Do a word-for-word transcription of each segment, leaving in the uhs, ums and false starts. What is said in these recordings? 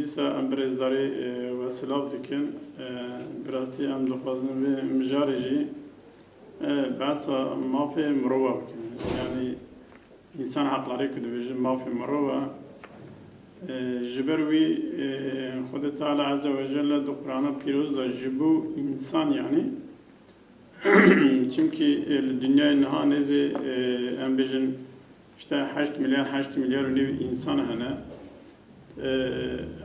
Dîsa em birêzdarî, e, we silav dikin. E, bi rastî em dixwazin vê mijarê jî, e, behsa mafê mirova bikin. Yanî însan heqlarê ku dibêjin mafê mirova. E, ji ber wî, e, Xwedê Teala Azze ve Celle di Qur'ana Pîroz de ji bo însan yanî Çimkî, e, li dinyayê niha nêzî, e, em bêjin, işte heşt milyar, heşt milyar û nîv însan hene. E,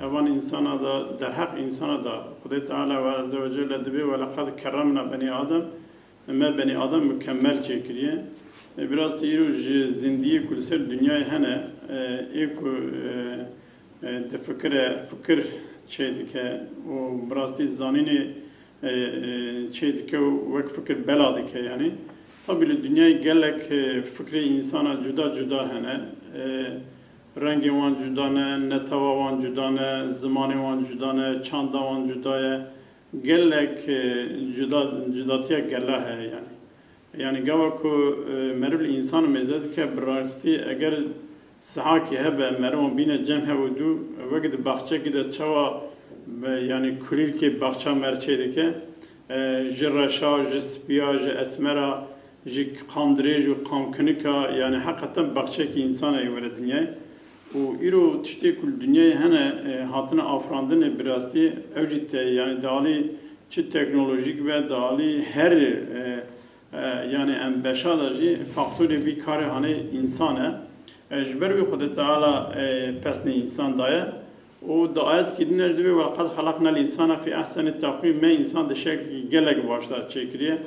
evan însana da, derheq însana da, Xwedê Teala ve Azze ve Celle dibê, "Ve leqad kerremna benî Adem", me benî Adem mukemmel çêkiriye. E, bi rastî îro ji zindiyê ku li ser dinyayê hene, e, ê ku, e, e, difikire, fikir çêdike û bi rastî zanînê, e, e, çêdike û wek fikir bela dike, yanî. Tabî li dinyayê gelek, e, fikrê însana cuda cuda hene. E, rengê wan cuda ne, netewa wan cuda ne, zimanê wan cuda ne, çanda wan cuda ye. Gelek, e, cuda, cudatiya gela heye, yanî. Yanî gava ku, e, meriv li însan mêze dike, bi rastî eger sihakî hebe, merivan bîne cem hev û dû, wek di baxçekî de çawa, be, yanî kulîlkê baxça me re çêdike, e, ji reşa, ji spiya, ji esmera, ji qamdirêj û qamkinika, yanî heqeten baxçekî însan e were dinyayê. Û îro tiştê ku li dinyayê hene, e, hatine afirandinê bi rastî ew jî te, yanî di alî çi teknolojîk be, di alî her, e, e, yanî em beşa de jî faktorê vî karê hanê însan e. E, ji ber wî Xwedê Teala, e, pesnê însan daye. Û di ayetkî din jî dibê, "Welaqad xelaqnel însana fî ehsenî teqwîm", me însan di şeklekî gelek baş de çêkiriye.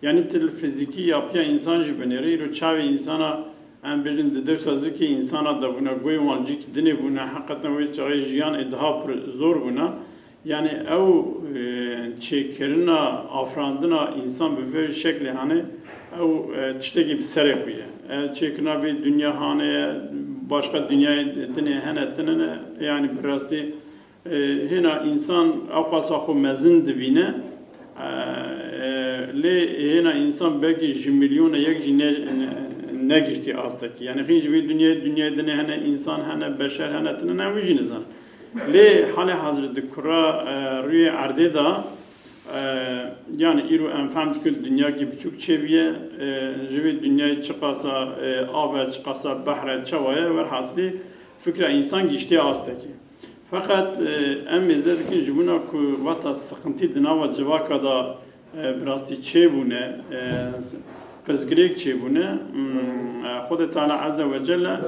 Yanî tu li fizîkî yapîya însan jî binêrî, îro çavê însana, em bêjin, di dewsa zikê însana de bûne, guhê wan cîkî dinê bûne, heqeten wê çaxê jiyan ê daha pir zor bûne. Yanî ew, e, çêkirina, afirandina însan bi vê şeklê hanê, ew, e, tiştekî bi serê xwe ye. E, çêkirina vê dinya hanê ye, başqa dinyayê dinê hene, tine ne, yanî bi rastî, e, hêna însan ewqasa xwe mezin dibîne, e, e, lê hêna însan belkî ji milyona yek jî ne-, ne-, negihîştî astekî. Yanî xîn ji vê dinyayê, dinyayê dinê hene, însan hene, beşer hene, tine ne, em wî jî nizanin. Lê halê hazir di kura, e, rûyê erdê de, e, yanî îro em fehm dikin dinyakî biçûk çêbûye, e, ji vê dinyayê çiqasa, e, av e, çiqasa behr e, çawa ye, werhasilî fikra însan gihîştiye astekî. Feqet, e, em mêze dikin ji bona ku weta siqintî di nava civaka de e, bi rastî çêbûne, e, pirsgirêk çêbûne, mm, e, Xwedê Teala Azze ve Celle,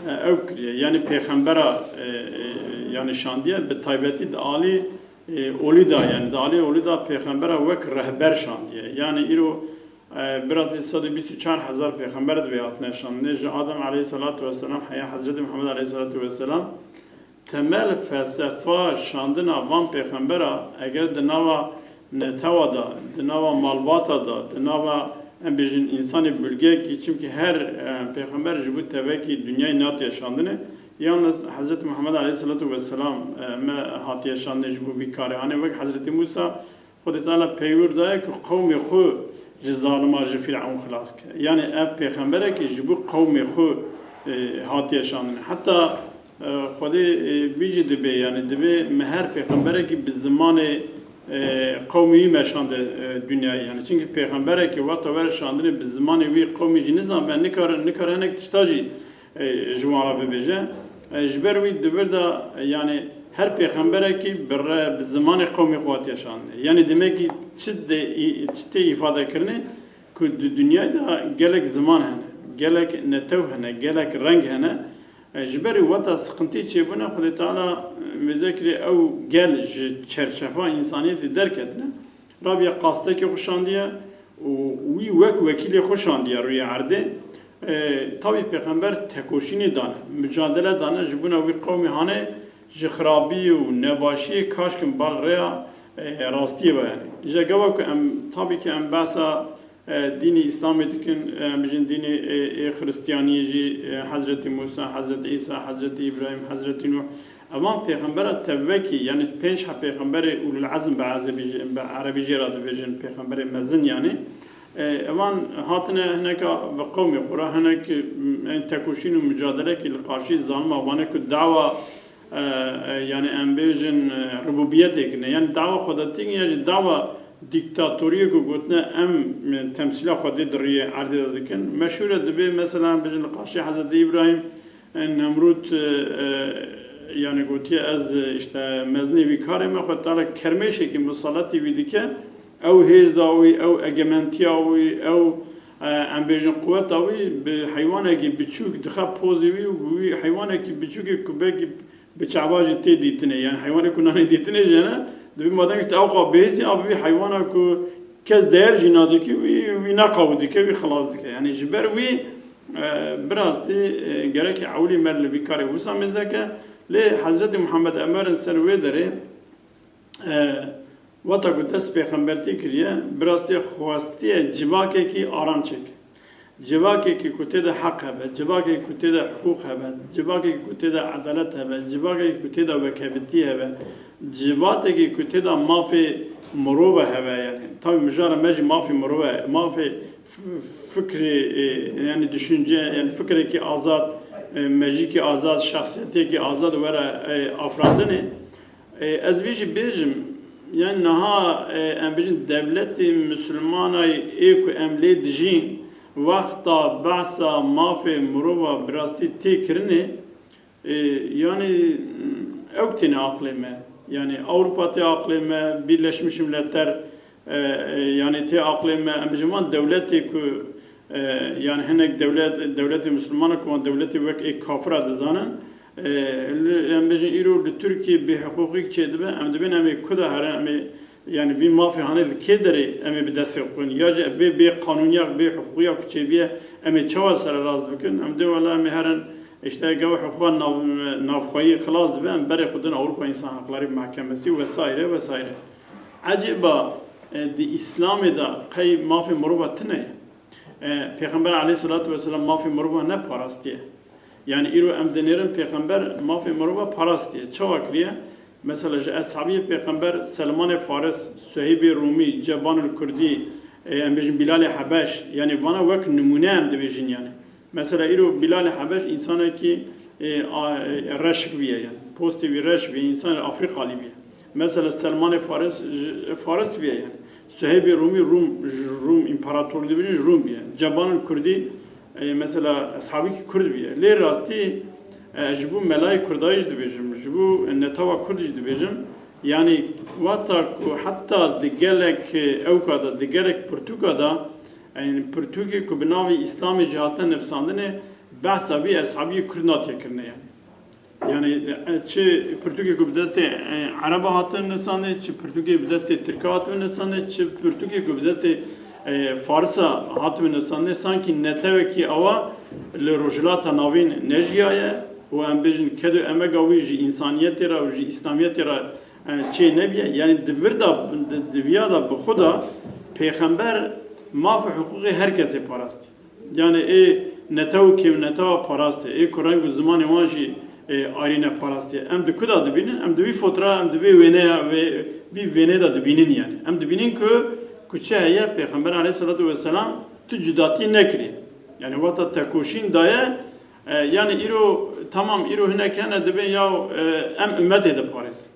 e, ew kiriye. Yanî pêxembera, e, e, yanî şandiye, bi taybetî di alî, e, olî de, yanî di alî olî de pêxembera wek rehber şandiye. Yanî îro, e, bi rastî sed û bîst û çar hezar pêxember divê hatine şandinê. Ji Adem aleyhisselatu vesselam heya Hezretî Muhammed aleyhisselatu vesselam, temel felsefa şandina van pêxembera, eger di nava netewa de, di nava malbata de, di nava, em bêjin, însanê bulgekî, çimkî her, e, pêxember ji bo tevekî dinyayê natiye şandinê, yalnız Hezretî Muhammed aleyhisselatu vesselam, e, me hatiye şandinê ji bo vî karê hanê, wek Hezretî Musa, Xwedê Teala peywir daye ku qewmê xwe ji zalima, ji Fîrewn xilas ke. Yanî ev pêxemberekî ji bo qewmê xwe, e, hatiye şandin. Heta, e, Xwedê, e, vî jî dibê, yanî dibê me her pêxemberekî bi zimanê, e, qewmê wî meşande, e, dinyayê. Yanî çimkî pêxemberekî wexta were şandinê bi zimanê wî qewmê jî nizanbe, nikare, nikare hinek tişta jî e, ji wan re bibêje. E, ji ber wî di vir de, e, yanî her pêxemberekî bi re, bi zimanê qewmê xwe hatiye şandinê. Yanî demekî çi de î-, çi tê îfade kirinê ku di dinyayê de gelek ziman hene, gelek netew hene, gelek reng hene. E, ji ber wî weta siqintî çêbûne, Xwedê Teala, e, mêze kirê ew gel ji çerçefa însaniyetê derketine. Rabiye qastekê xwe şandiye û wî wek wekîlê xwe şandiye rûyê erdê. E, tabî pêxember tekoşînê dane, micadele dane ji bona wî qewmê hanê ji xirabî û nebaşiyê kaşkin bal rêya, e, rastiyê ve yanî. Ji gava ku em, tabî ki em behsa, e, dînê Îslamê dikin, e, em bijin dînê, e, ê Xiristiyaniyê jî, e, Hezretî Musa, Hezretî Îsa, Hezretî Îbrahîm, Hezretî Nuh, Evan pêxembera tevvekî, yanî pênc heb pêxemberê ulul ezm bi ezebî jî, bi erebî jê re dibêjin, pêxemberê mezin yanî. E, evan hatine hineka bi qewmê xwe re, hinek, e, tekoşîn û mucadelekî li qarşî zalima vane ku dawa, e, e, yani em bêjin, e, rububiyetê kirine. Yani dawa xwedetî ya jî dawa dîktatoriyê ku gotine em, e, temsîla Xwedê di rûyê erdê de dikin. Meşhûr e, dibê mesela em bêjin li qaşê Hezretî Îbrahîm, e, Nemrûd, e, e, yani gotiye ez, e, işte mezinê wî karê me, Xwedê Teala kermêşekî musaletî wî dike, ew hêza wî, ew egementiya wî, ew, e, em bêjin quweta wî bi heywanekî biçûk dixe pozê wî û wî heywanekî biçûkê ku belkî bi çava jî tê dîtinê, yani heywanê ku nanê dîtinê jî hene, dibê madem ku te ewqa bihêzî, a bi vî heywana ku kes değer jî nadikî, wî, wî neqawû dike, wî xilas dike. Yani ji ber wî, e, bi rastî, e, gerekê ewilî me li vî karê wisa mêze ke, lê Hezretî Muhammed Emer in ser wê derê, e, weta ku dest pêxembertî kiriye, bi rastî xwestiye civakekî aram çêke. Civakekî ku tê de heq hebe, civakekî ku tê de hiqûq hebe, civakekî ku tê de edalet hebe, civakekî ku tê de wekevitî hebe, civatekî ku tê de mafê mirove hebe, yani. Tabii mijara me jî mafê mirove, mafê f-, fikrê, e, yani düşünce, yani fikrekî azad, e, mejîkî azad, şexsiyetêkî azad were, e, afirandinê. E, ez vê jî bêjim, yani niha, e, em bêjin dewletê misilmanayê ê ku em lê dijîn, wexta behsa mafê mirova bi rastî tê kirinê, e, yani, ew têne aqlê me. Yani Ewropa tê aqlê me, Birleşmiş Milletler, e, e, yani tê aqlê me. Em bêjin van dewletê ku, e, yani hinek dewlet, dewletê misilmana ku wan dewletê wek ê kafira dizanin, e, li, em bêjin îro li Tirkiyê bêhiqûqîk çêdibe, em dibên em ê ku de herin, em ê, yani vî mafê hanê li kê derê em ê bi destê xwe xwin? Ya jî bê, bê qanûniya, bê hiqûqiya ku çêbiye, em ê çawa sererast bikin? Em dê wela em ê herin, işte gava hiqûqa nav-, navxweyî xilas dibe, em berê xwe din Avrupa Însan Hakları Mahkemesi vesaire vesaire. Ecêba, e, di Îslamê de qey mafê mirova tune ye? E, Pêxember aleyhisselatu vesselam mafê mirova ne parastiye. Yani îro em dinêrin Pêxember mafê mirova parastiye. Çawa kiriye? Mesela ji eshabiyê Pêxember Selmanê Faris, Suheybê Rûmî, Cebanul Kurdî, e, em bêjin Bilalê Hebeş, yani vana wek nimûne em dibêjin yani. Mesela îro Bilalê Hebeş însanekî, e, a, e, reşik bûye yani. Postê wî reş bûye, însanê Afrîkalî bûye. Mesela Selmanê Faris, ji, Faris bûye yani. Suheybê Rûmî Rûm, ji Rûm împaratorlîği bûye, ji Rûm bûye. Cebanul Kurdî, e, mesela eshabîkî Kurd bûye. Lê rastî, e, ji bo melayê Kurdayî jî dibêjim, ji bo netewa Kurd jî dibêjim. Yani wexta ku heta di gelek, e, ewka de, di gelek pirtûka de, yani pirtûkê ku bi navê Îslamê jî hatine nivîsandinê, behsa vî eshabiyê Kurd natiye kirine yani. Yani, e, çi pirtûkê ku bi destê, e, Ereba hatin nivîsandê, çi pirtûkê bi destê Tirka hatin nivîsandê, çi pirtûkê ku bi destê, e, Farisa hatin nivîsandê, sankî netewekî ewa li Rojhilata Navîn nejiyaye û em bêjin ked û emega wî ji însaniyetê re û ji Îslamiyetê re, e, çê nebiye. Yani di vir de, di, di viya de bi xwe de Pêxember maf û hiqûqê her kesê parastî. Yani ê netew û kêmnetewa parastiye, ê ku reng û zimanê wan jî, ê, ayrîne parastiye. Em di ku de dibînin? Em di vî fotra, em di vê wêneya, vê, vî wênê de dibînin yani. Em dibînin ku, ku çi heye, Pêxember aleyhisselatu vesselam tu cudatî nekiriye. Yani wexta tekoşîn daye, e, yani îro, tamam îro hinek hene dibên ya, e, em ummetê diparêzin.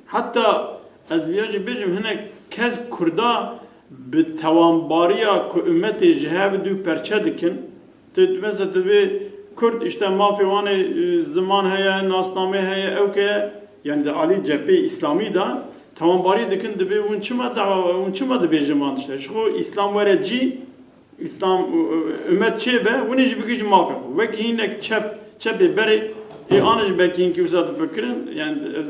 Heta ez viya jî bêjim, hinek kes Kurda bi tewanbariya ku ummetê ji hev du perçe dikin. Tu mesela dibê Kurd işte mafê wan ê, e, ziman heye, nasnamê heye, ewk heye. Yani di alî cephê Îslamî de tewanbarî dikin, dibê hûn çima dawa, hûn çima dibêjin van tişte? Ji xwe Îslam were cî, Îslam, û-, û-, ummet çê be, hûn ê jî bigihîjin mafê xwe. Wekî hinek çep, çepê berê, ê an jî belkî hinkî wisa difikirin, yani, ez,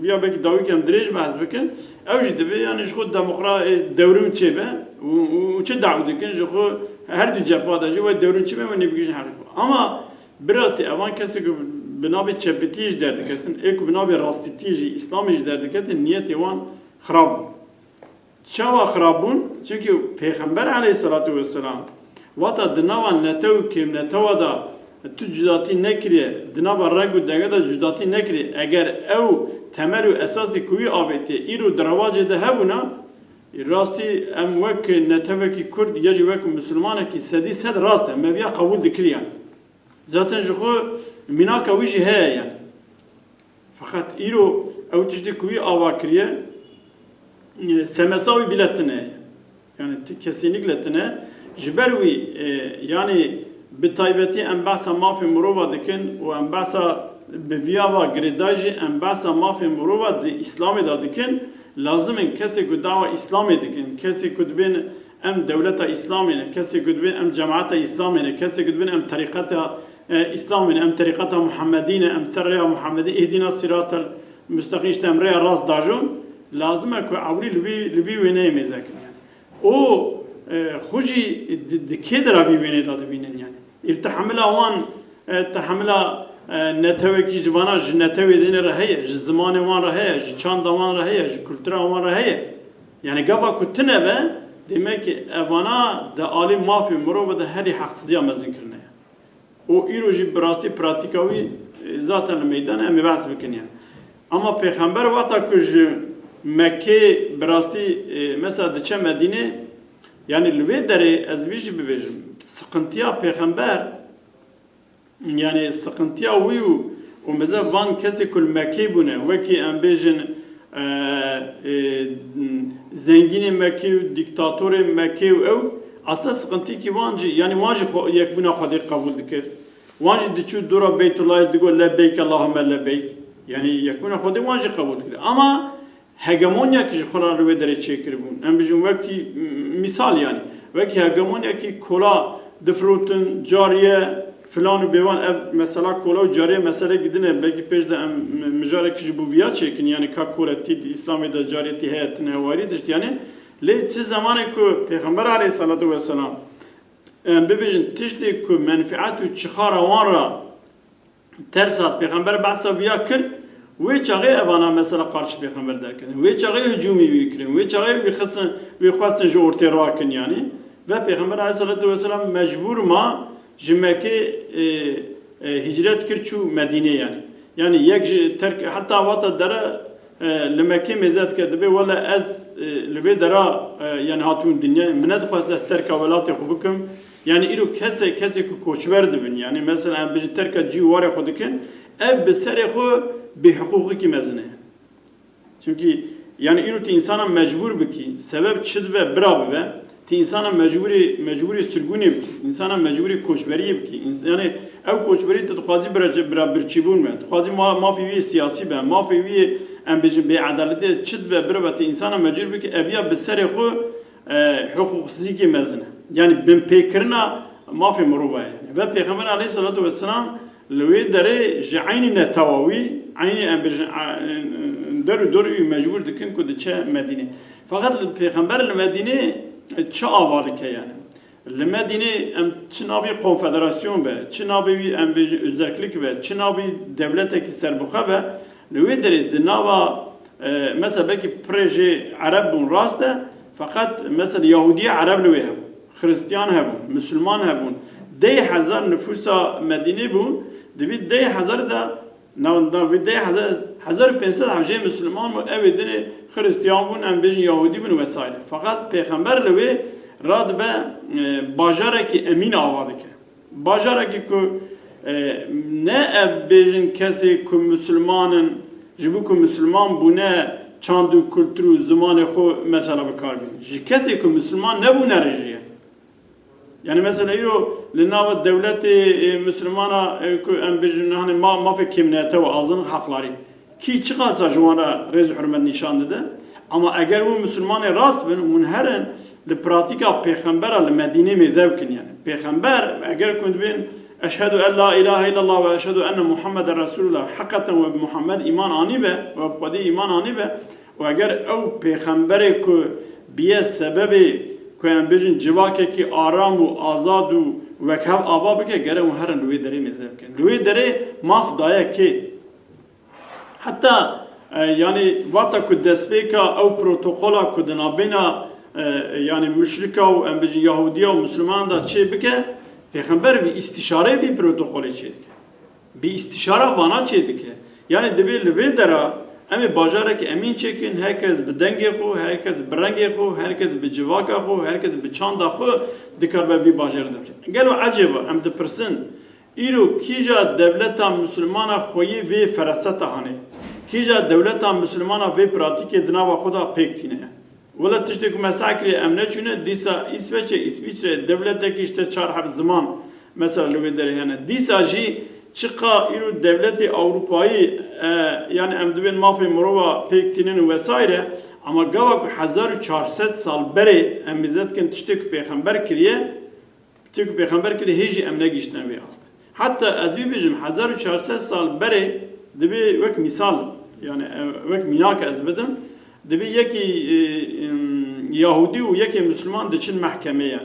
ya belkî dawî kem dirêj behs bikin, ew jî dibê, yani, ji xwe demokra-, ê, dewrim çê be, û, û, û çi daw dikin, ji xwe her du cepha de jî wê dewrim çê be, hûn ê bigihîjin heqê xwe. Ama bi rastî evan kesê ku bi navê çepitiyê jî derdiketin, ê ku bi navê rastitiyê jî, Îslamê jî derdiketin, niyetê wan xirab bû. Çawa xirab bûn? Çimkî Pêxember aleyhisselatu vesselam wata di nava netew û kêmnetewa de tu cudatî nekiriye, di nava reng û denge de cudatî nekiriye. Eger ew temel û esasê ku wî avêtiye îro di rewacê de hebûna, rastî em wek netewekî Kurd ya jî wek misilmanekî sedî sed rast e, me viya qebûl dikiriyan. Zaten ji xwe mînaka wî jî heye yani. Feqet îro ew tiştê ku wî ava kiriye, e, semesa wî bîle tune ye. Yani ti-, kesinlikle tune. Ji ber wî, e, yani bi taybetî em behsa mafê mirova dikin û em behsa bi vî ava girêdayî jî em behsa mafê mirova di Îslamê de dikin. Lazim in kesê ku dawa Îslamê dikin, kesê ku dibên em dewleta Îslamê ne, kesê ku dibên em cemaeta Îslamê ne, kesê ku dibên em terîqeta, e, Îslamê ne, em terîqeta Muhammedî ne, em ser rêya Muhammedî, ihdina siratel müsteqîm, işte em rêya rast dajon, lazim e ku ewlî li vî, li vî wêneyê mêze kin yani. Û, e, xwe jî di, di kê de re vî wêneyê de dibînin yani. Îr tehemila wan, e, tehemila, e, netewekî ji vana, ji netewê dînê re heye, ji zimanê wan re heye, ji çanda wan re heye, ji kultura wan re heye. Yani gava ku tune be, demek ki evana di alî mafê mirov de herî heqsiziya mezin kirine ye. Û îro jî bi rastî pratîka wî, e, zaten li meydan e, em ê behs bikin yani. Ama pêxember wexta ku ji Mekkê bi rastî, e, mesela diçe Medînê, yani li vê derê ez vî jî bibêjim, siqintiya pêxember, yani siqintiya wî û, û meze van kesê ku li Mekkê bûne, wekî em bêjin, e, e, zengînê Mekkê û dîktatorê Mekkê û ew, aslında siqintîkî wan jî, yani wan jî xwe, yekbûna Xwedê qebûl dikir. Wan jî diçû dora Beytullahê digot, "Lebeyk Allahümme lebeyk." Yani yekbûna Xwedê wan jî qebûl dikir. Ama hegemonyakî ji xwe re li wê derê çêkiribûn. Em bijin wekî, m-, mîsal yani, wekî hegemonyakî kola difrotin, cariye, filan û bêvan, ev mesela kola û cariye meselekî din e, belkî pêş de em mi-, mijarekî ji bo viya çêkin, yani ka koletî di Îslamê de cariyetî heye, tine warî tişt yani. Lê çi zemanê ku Pêxember aleyhissalatu vesselam, em bibêjin, tiştê ku menfiet û çixara wan re ters hat, Pêxember behsa viya kir, wê çaxê evana mesela qarşî Pêxember derketin. Wê çaxê hicûmî wî kirin. Wê çaxê wî xistin, wê xwestin ji ortê rakin yani. Ve Pêxember aleyhissalatu vesselam mecbûr ma ji Mekkê, e, e, hicret kir çû Medînê yani. Yani yek ji terk, heta wata dere, e, li Mekkê mêze dike, dibê wele ez, e, li vê dera, e, yani hatibûm dinyayê, min nedixwest ez terka welatê xwe bikim. Yani îro kesê, kesê ku koçber dibin, yani mesela em bijin terka cî û warê xwe dikin, ev bi serê xwe bêhiqûqikî mezin e. Çimkî yani îro tu însana mecbûr bikî, sebeb çi dibe bira bibe, tu însana mecbûrî, mecbûrî sirgûnê bikî, însana mecbûrî koçberiyê bikî. Îns-, yani ew koçberî tu dixwazî bira, bira birçîbûn be, dixwazî ma-, mafê wî yê siyasî be, mafê wî yê em bêjin bêedaletê çi dibe bira be, tu însana mecbûr bikî, ev ya bi serê xwe, e, hiqûqsizîkî mezin e. Yani binpêkirina mafê mirova ye. Yani ve Pêxember aleyhissalatu vesselam li wê derê ji eynî netewa wî, eynî em bêjin, e, der û dorê wî mecbûr dikin ku diçe Medînê. Feqet li Pêxember li Medînê çi ava dike yani? Li Medînê em çi navê konfederasyon be, çi navê wî em bêjin özellik be, çi navê dewletekî serbixwe be, li wê derê di nava, e, mesela belkî pirê jê Ereb bûn rast e, feqet mesela Yahûdiyê Ereb li wê hebûn, Xiristiyan hebûn, Misilman hebûn. Deh hezar nifûsa Medînê bûn, di vî deh hezar de nav, nav vî deh hezar, hezar û pênc sed hevjê Misilman bûn, ew ê dinê Xiristiyan bûn, em bêjin Yahûdî bûn vesaire. Feqet Pêxember li wê radibe, e, bajarekî emîn ava dike. Bajarekî ku, e, ne ev bêjin kesê ku misilman in, ji bo ku misilman bûne çand û kultur û zimanê xwe mesela bi kar bînin. Ji kesê ku misilman nebûne re jî ye. Yani mesela îro li nava dewletê, e, misilmana, e, ku em bêjin hani ma-, mafê kêmnetew, azınlık hakları. Kî çiqasa ji wan re rêz û hurmet nîşan dide. Ama eger hûn misilmanê rast bin, hûn herin li pratîka pêxembera li Medînê mêze bikin yani. Pêxember, eger ku hûn dibên, "Eşhedü en la ilahe illallah ve eşhedü enne Muhammeden Resulullah", heqeten we bi Muhammed îman anîbe, we bi Xwedê îman anîbe, û eger ew pêxemberê ku biye sebebê ku em bêjin civakekî aram û azad û wekhev ava bike, gere hûn herin li wê derê mêze bikin. Li wê derê maf daye kê? Heta, e, yani wata ku destpêka ew protokola ku di nabêna, e, yani muşrika û em bêjin Yahudiya û Musulmanan de çê bike, Pêxember bi îstîşareyê vî protokolê çê dike. Bi îstîşara vana çê dike. Yani dibê li vê dera em ê bajarek emîn çêkin, her kes bi dengê xwe, her kes bi rengê xwe, her kes bi civaka xwe, her kes bi çanda xwe dikaribe vî bajarê de biçe. Gelo ecêba, em dipirsin, îro kîja dewleta misilmana xweyî vê feraseta hane? Kîja dewleta misilmana vê pratîkê di nava xwe de pêk tîne? Wele tiştê ku me seh kiriye em neçûne, dîsa Îsveçê, Îsvîçre, dewletekî işte çar heb ziman mesela li wê derê hene. Dîsa jî çiqa îro dewletê Ewropayî, e, yani em dibên mafê mirova pêk tînin û vesaire, ama gava ku hezar û çar sed sal berê em mêze dikin tiştê ku pêxember kiriye, Tê ku pêxember kirî hê jî em negihiştine vê astê. Heta ez vî bêjim, hezar û çar sed sal berê dibê wek mîsal, yani, e, wek mînak ez bidim, dibê yekî, e, em, Yahûdî û yekê Misliman diçin mehkemeye.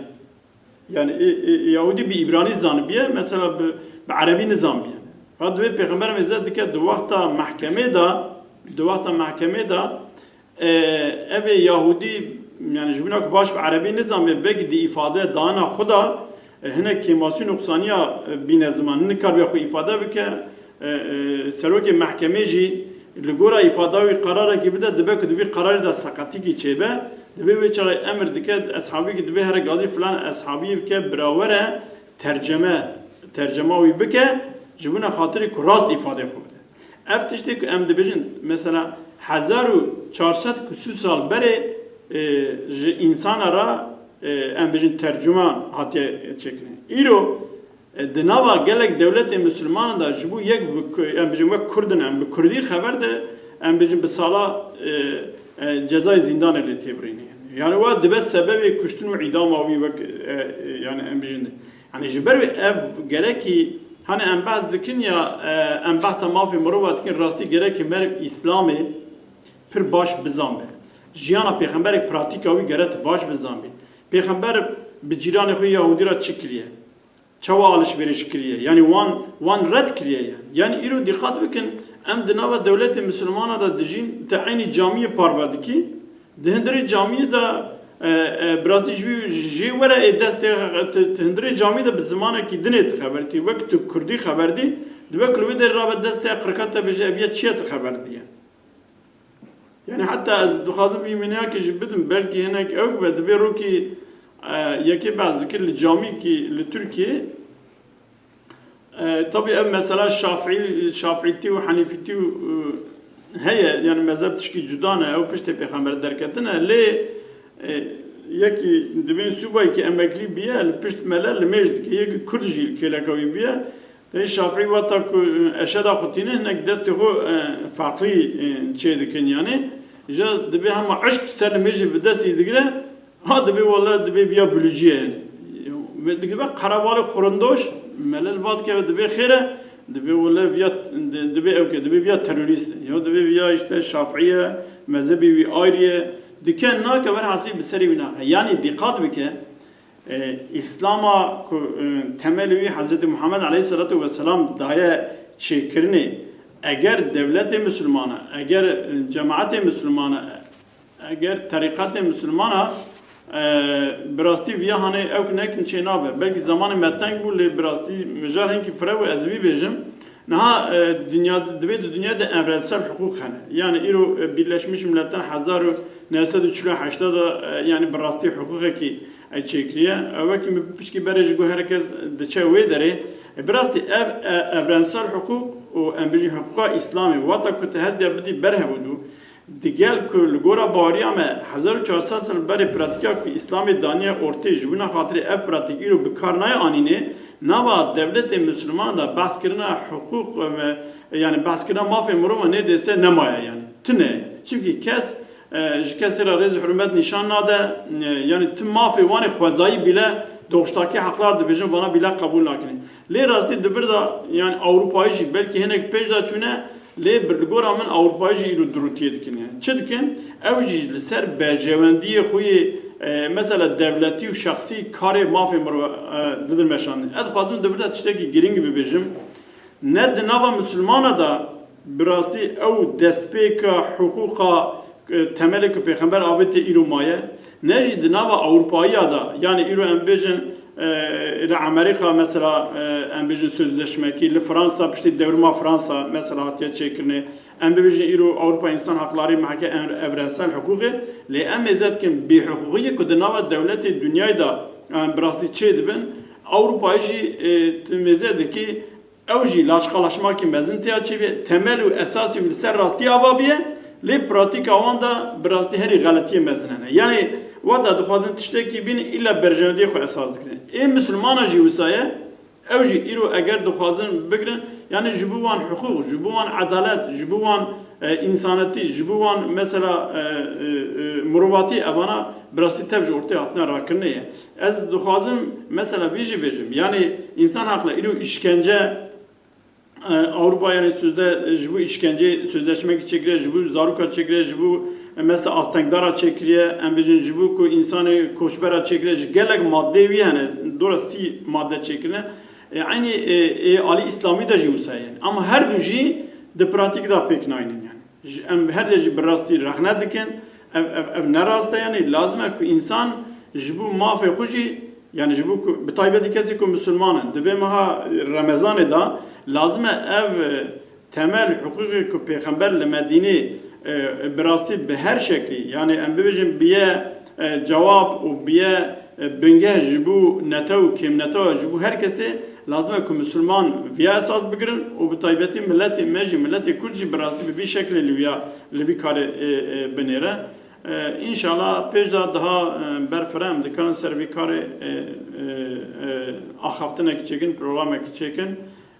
Yani, e, e, Yahûdî bi Îbranî zanibiye, mesela bi, bi Erebî nizanbiye. Ha dibê pêxember mêze dike di wexta mehkemê de, di wexta mehkemê de, E, ev ê Yahûdî, yani ji bîna ku baş bi Erebî nizanibe, belkî di îfade dayana xwe de, e, hinek kêmasî û nuqsaniya, e, bîne ziman. Nikaribe xwe îfade bike, e, e, serokê mehkemê jî li gora îfada wî qerarekî bide, dibe ku di vî qerarê de seqetîkî çêbe, dibe wê çaxê emir dike, eshabî ki dibe here gazî filan eshabî bike, bira were terceme, tercema wî bike, ji bûna xatirê ku rast îfadeyê xwe bide. Ev tiştê ku em dibêjin, mesela hezar û çar sed küsur sal berê, e, ji însana re, e, em bêjin tercüman hatiye çêkirin. Îro, e, di nava gelek dewletê misilmanan de ji bo yek bi ku-, em bêjin wek Kurd in, em bi Kurdî xeber de, em bêjin bi sala, e, e, cezayê zîndanê lê têbirîne. Yani wa dibe sebebê kuştin û îdama wî wek, e, e, yani em bêjin de. Yani ji ber wê ev gerekî, hani em behs dikin ya, e, em behsa mafê mirova dikin, rastî gerekî meriv Îslamê pir baş bizanbe. Jiyana pêxemberê pratîka wî gere tu baş bizanbî. Pêxember bi cîranê xwe Yahûdî re çi kiriye? Çawa alişverîş kiriye? Yani wan, wan red kiriye ye. Yani îro dîqat bikin, em di nava dewletê misilmana de dijîn, te eynî camiyê parve dikî, Di hundirê camiyê de, e, e, bi rastî ji wî jê were ê destê, tu, tu hundirê camiyê de bi zimanekî dinê tu xeber dî. Wek tu kurdî xeber dî, dibe ku li wê derê rabe destê qirka te bêje, ev ya çi ye tu xeber diye? Yani heta ez dixwazim vî mînakê jî bidim, belkî hinek ew be, dibê rokî, e, yekê behs dikir li camîkî li Tirkiyê, E, tabii ev mesela Şafii, Şafiîtî û Henîfîtî û, e, heye, yani mezheb tişkî cuda ne, ew piştê pêxember derketine, lê, e, yekî dibên sûbayekî emeklî biye, li pişt mele limêj dike, yekî Kurd jî li kêleka wî biye. Tê Şafii wata ku, e, eşeda xwe tîne, hinek destê xwe, e, farklî, e, çê dikin yani. Ji dibê hema eşq ser limêjê bi destî digire, Ha, dibê wele, dibê viya bulucî ye yani. Ve dibe qerebalê xurindoş, mele li ba dikeve dibê xêr e, dibê wele viya, di-, dibê ew ke, dibê viya terorîst e. Ya dibê viya işte Şafî ye, mezhebê wî ayrî ye. Dike nake, velhasil bi serê wî naxe. Yani dîqat bike, e, Îslama ku, e, temelê wî Hezretî Muhammed aleyhisselatu vesselam daye çêkirinê, eger dewletê Müslümana, eger, e, cemaetê Müslümana, Eger terîqetê misilmana, e, bi rastî viya hanê ew nekin çê nabe. Belkî zamanê me teng bû, lê bi rastî mijar hinkî fireh bû, ez vî bêjim. Niha, e, dinya, divê di dinya de evrensel hiqûq hene. Yani îro, e, Birleşmiş Milletler hezar û neh sed û çil û heşt de, e, yani bi rastî hiqûqekî, e, çêkiriye. Ew wekî min pişkî berê ji got her kes diçe wê derê. E, bi rastî ev, e, evrensel hiqûq û em bijî hiqûqa Îslamê, wata ku te her diya bidî ber hevûdû, Digel ku li gora baweriya me hezar û çar sed sal berê pratîka ku Îslamê daniye ortê, ji wina xatirê ev pratîk îro bi kar nayê anînê, nava dewletê misilmanan de behskirina hiqûq, e, yani behskirina mafê mirovan nêdêse nemaye yani. Tune ye. Çimkî kes, e, ji kesê re rêz û hurmet nîşan nade, e, yani tu mafê wan ê xwezayî bîle, doğuştaki haklar dibêjin, vana bîle qebûl nakinê. Lê rastî di vir de, yani Ewropayî jî belkî hinek pêş de çûne, Lê bi li gora min Ewropayê jî îro durûtiyê dikin. Yani çi dikin? Ew jî li ser berjewendiyê xwe yê, e, mesela dewletî û şexsî karê mafê mirov, e, didin meşandin. Ez dixwazim di vir de tiştekî girîng bibêjim. Ne di nava misilmana de bi rastî ew destpêka hiqûqa, e, temelê ku Pêxember avêtiye îro maye, ne jî di nava Ewropayiya de, yani îro em bêjin, e, li Amerîka mesela, e, em bêjin sözleşmekî, li Fransa piştî devrima Fransa mesela hatiye çêkirinê, Em bibêjin îro Ewropa Însan Haklarî Mehke en-, evrensel hiqûqê, lê em mêze dikin bêhiqûqiyê ku di nava dewletê dinyayê de, em bi rastî çê dibin, Ewropayê jî, e, tu mêze dikî Ew jî laçqalaşmakî mezin têya çêbî, temel û esasî wî li ser rastî ava bîye, lê pratîka wan de bi rastî herî xeletiyê mezin hene. Yanî weta dixwazin tiştekî bînin, îlla berjewendiyê xwe esas dikirin. Ê misilmana jî wisa ye, ew jî îro eger dixwazin bigirin, yanî ji bo wan hiqûq, ji bo wan edalet, ji bo wan, e, însanetî, ji bo wan mesela, e, e, e, mirovatî, evana bi rastî tev ji ortê hatine rakirinê ye. Ez dixwazim mesela vî jî bêjim, yanî însan haqle îro îşkence, e, Ewropa yanî sözde, e, ji bo îşkence sözleşmekî çêkiriye, ji bo zaroka çêkiriye, ji bo, e, mesela astengdara çêkiriye, em bêjin ji bo ku însanê koçbera çêkiriye, ji gelek maddeyê wî hene, dora sî madde çêkirine. E, eynî, e, e, alî îslamî de jî wisa ye. Ama her du jî di pratîk de pêk nayînin yanî. Ji, em her de jî bi rastî rexne dikin. Ev, ev, ev ne rast e, yanî lazim e ku însan ji bo mafê xwe jî, yanî ji bo ku, bi taybetî kesê ku misilman in, di vê meha Remezanê de lazim e ev, e, temel hiqûqê ku Pêxember li Medînê, e, bi rastî bi her şeklî, yanî em bibêjin biye, e, cewab û biye, e, bingeh ji bo netew û kêmnetewa ji bo her kesê, lazim e ku misilman viya esas bigirin û bi taybetî miletê me jî, miletê Kurd jî bi rastî bi vî şeklê li viya, li vî karê, e, e, binêre. E, înşallah pêş de daha, e, berfireh em dikarin ser vî karê, e, e, e, axaftinekî çêkin, programekî çêkin.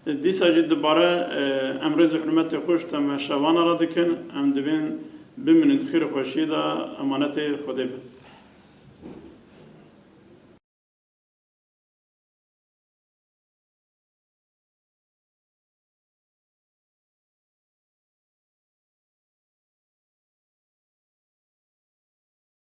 E, dîsa jî dubare, e, em rêz û hurmetê xwe ji temaşevana re dikin. Em divên bimînin di xêr û xweşiyê de, emanetê Xwedê bin.